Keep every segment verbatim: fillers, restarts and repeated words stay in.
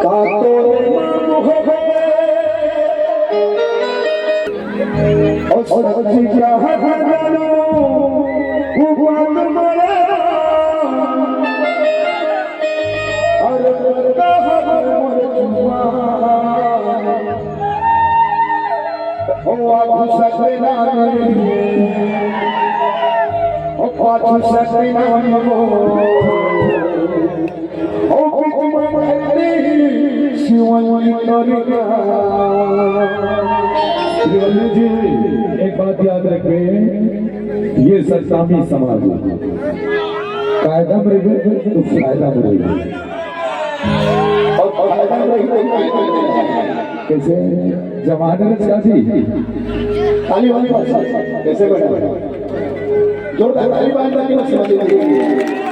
का तोरे नाम होवे? और सच्ची चाहत जानो, वो बात मरे। और कहब मोर जुबान, हो आगू सत्य नाम, हो पाछू सत्य नाम। ओ बीच में भैरवी शिवलिंग करिका। शिवाजी जी, एक बात याद रखें, ये सतनामी समाज है। कायदा में रहिबे तो फायदा में रहिबे। और फायदा में रहिबे तो कायदा में रहिबे। कैसे जमाने में शादी? ताली वाली बात। कैसे बना? जोरदार ताली बजाने की मत समझ लीजिए।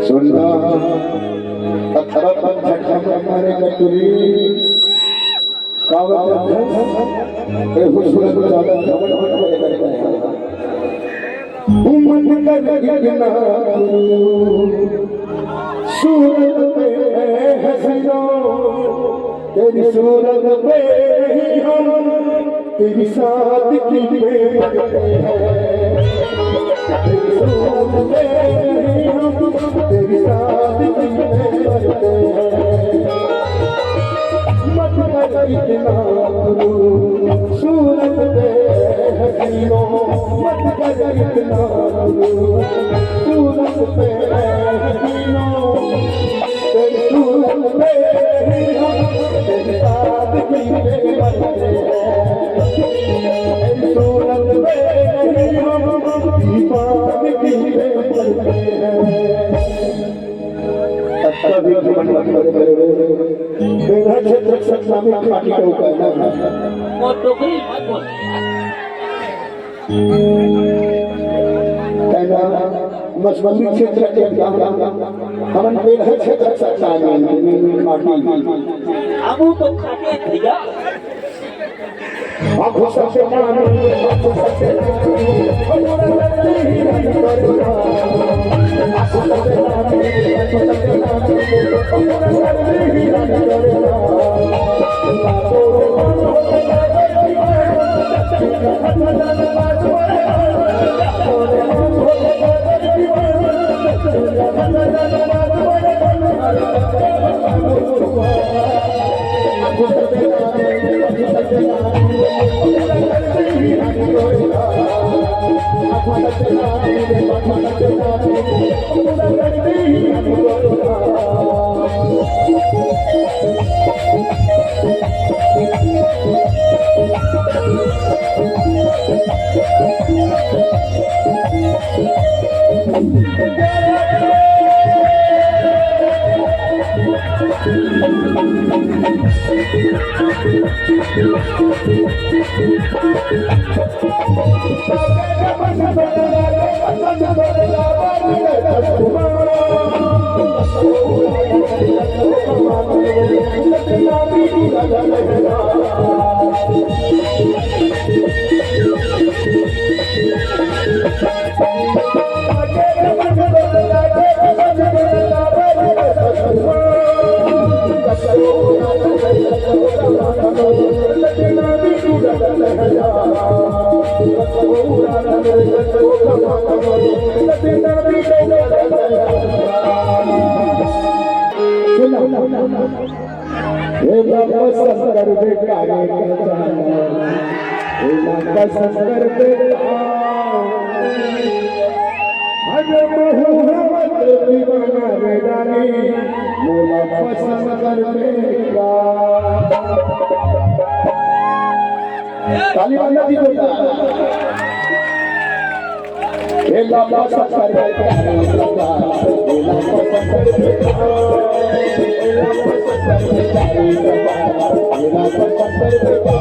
सुनना, अठारह पंच झटका मारे कटुरी। कावत अध्यक्ष, ए हुजूर को ज्यादा घमंड मत करे करते हैं। मत कर इतना गुरु, सूरत में है हसीनो, तेरी सूरत पे ही हम तेरी सादगी पे मरते हैं। तेरी सूरत पे ही हम तेरी सादगी पे मरते हैं। मत कर इतना गुरु, सूरत पे हसीनो, मत कर इतना गुरु, सूरत पे हसीनो। तेरी सूरत पे ही हम तेरी सादगी पे मरते हैं। तेरी सूरत पे ही हम दीवानगी पे मरते हैं। तब भी घमंड मत करे। बेरहा क्षेत्र सतनामी खाटी का कहना है। वो डोकरी मत बोल। कहना, मजबूरी क्षेत्र के काम, हमन बेरहा क्षेत्र सतनामी खाटी। अब वो तो खाटी है भैया। एला पसंद करबे काहे के जाना, एला पसंद करबे का। अरे महू हवत दीवाना रे रानी, मोला पसंद करबे का। ताली बजा जी बेटा। एला पसंद करबे का, एला पसंद करबे का, एला पसंद करबे का, एला पसंद करबे का।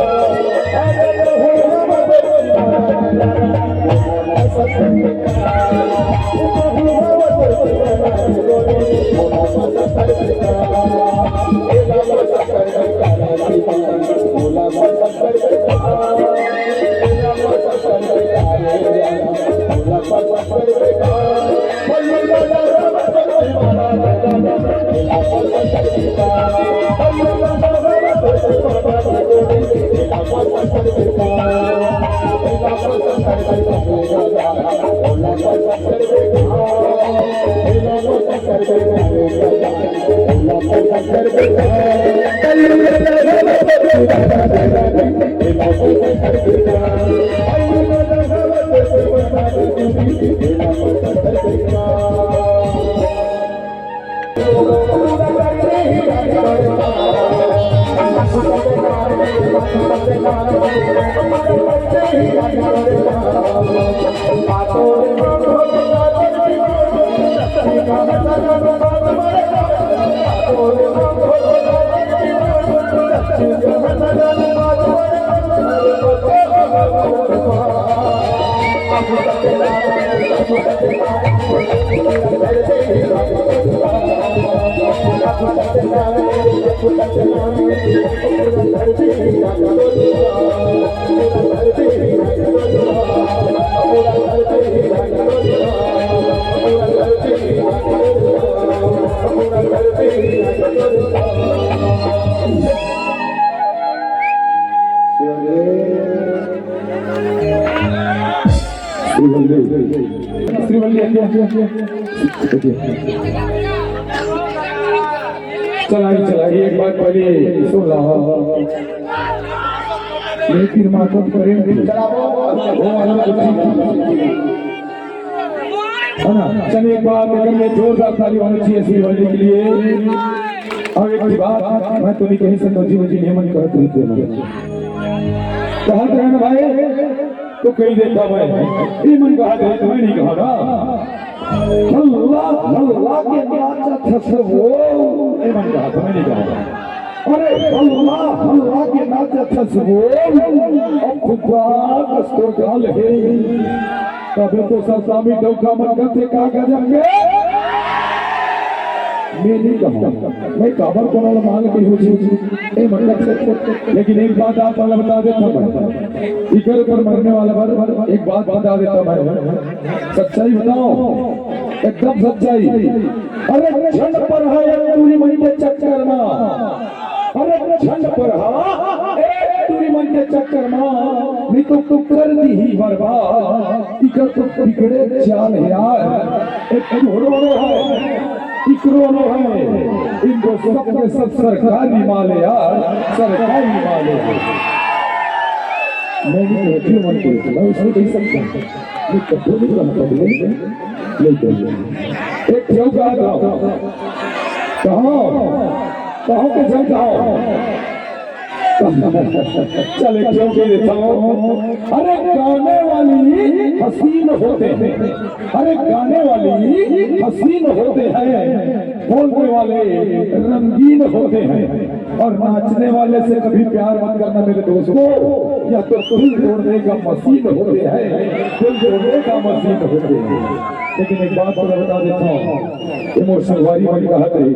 श्रीवल्ली, श्रीवल्ली, चलाई, चलाई, एक बात पहले सुन ला। ये तीर माथो प्रेम की। है ना? चलिए, एक बार लेकर में जोरदार ताली होनी चाहिए श्रीवल्ली के लिए। और एक बात मैं तुम्हें कहीं से तो जीवन जी हेमंत कहत रही थी। कहत रहे ना भाई, तो कही देता मैं। ये मन कहा था, मैं नहीं कहा ना। हल्ला, हल्ला के नाचत हस वो। ये मन कहा था, मैं नहीं कहा था। अरे हल्ला, हल्ला के नाचत हस वो। अब खुदा कस्तूर डाल है। तबे तो सर स्वामी डौका मन करते का गजब के। मैं नहीं कहूँ, मैं काबर कोनो ला मांग के हो जी। ए मतलब से, लेकिन एक बात आप वाला बता देता मैं, इकर ऊपर मरने वाला बार एक बात बता देता मैं, सच्चाई बताओ, एकदम सच्चाई। अरे झंड पर है टूरी मन के चक्कर में, अरे झंड पर हा, ए टूरी मन के चक्कर मा, नी तो तू कर दी ही बर्बाद। इकर तो बिगड़े चाल है यार, एक तू रो रो है, इकरो रो है, इनको सबके सब सरकारी माल है यार, सरकारी माल है। मैं नहीं कहती हूँ मन को, मैं उसको नहीं सकता, मैं कभी नहीं कहता, नहीं कहता। एक ठेव कहा था, कहो, कहो के जन कहो। चले, क्यों कह देता हूँ? अरे, गाने वाली हसीन होते हैं, अरे, गाने वाली हसीन होते हैं, बोलने वाले रंगीन होते हैं, और नाचने वाले से कभी प्यार मत करना मेरे दोस्तों, या तो दिल तोड़ने का मशीन होते हैं, दिल तोड़ने का मशीन होते हैं। लेकिन एक बात तो मैं बता देता हूँ, ये मोर संगवारी मन कहत रही,